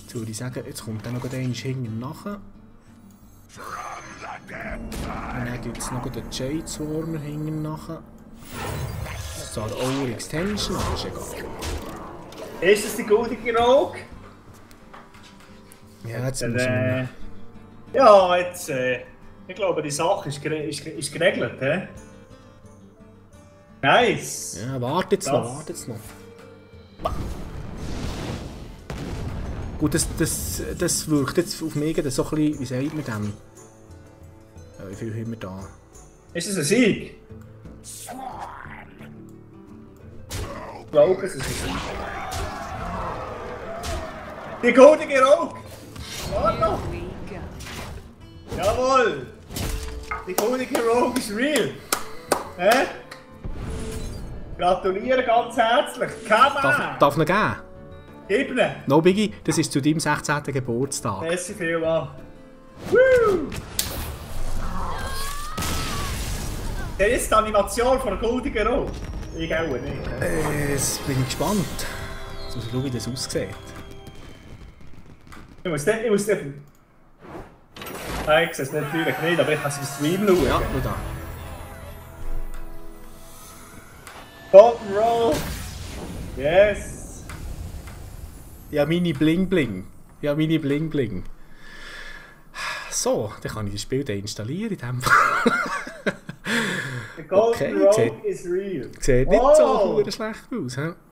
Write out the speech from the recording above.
Jetzt würde ich sagen, jetzt kommt dann noch einer hinten nachher. Und dann gibt es noch den Jade Swarmer hinten nachher. So, der Over Extension, aber ist egal. Ist das die goldige Rogue? Ja, jetzt müssen wir... Ja, jetzt... ich glaube, die Sache ist geregelt, hä? Nice! Ja, warte jetzt noch, warte jetzt noch. Gut, das wirkt jetzt auf mich so ein bisschen, wie sagt man dem? Ja, wie viel haben wir da? Ist das ein Sieg? Ich glaube, es ist ein Sieg. Die goldige Rogue! Warte noch! Jawohl! Die goldige Rogue ist real! Hä? Gratuliere ganz herzlich! Darf noch geben? Gib ihn! No Biggie, das ist zu deinem 16. Geburtstag. Merci vielmals! Woo! Der ist die Animation von der goldigen Rogue. Ich auch nicht. Jetzt bin ich gespannt. Jetzt muss ich schauen, wie das aussieht. Ich muss den... Nein, ich sehe es natürlich nicht, aber ich kann es im Stream schauen. Ja, nur da. Bottom Roll! Yes! Ja, meine Bling Bling. Ja, meine Bling Bling. So, dann kann ich das Spiel dann installieren in dem Fall. The Golden Rogue is real. Sieht nicht so schlecht aus, he?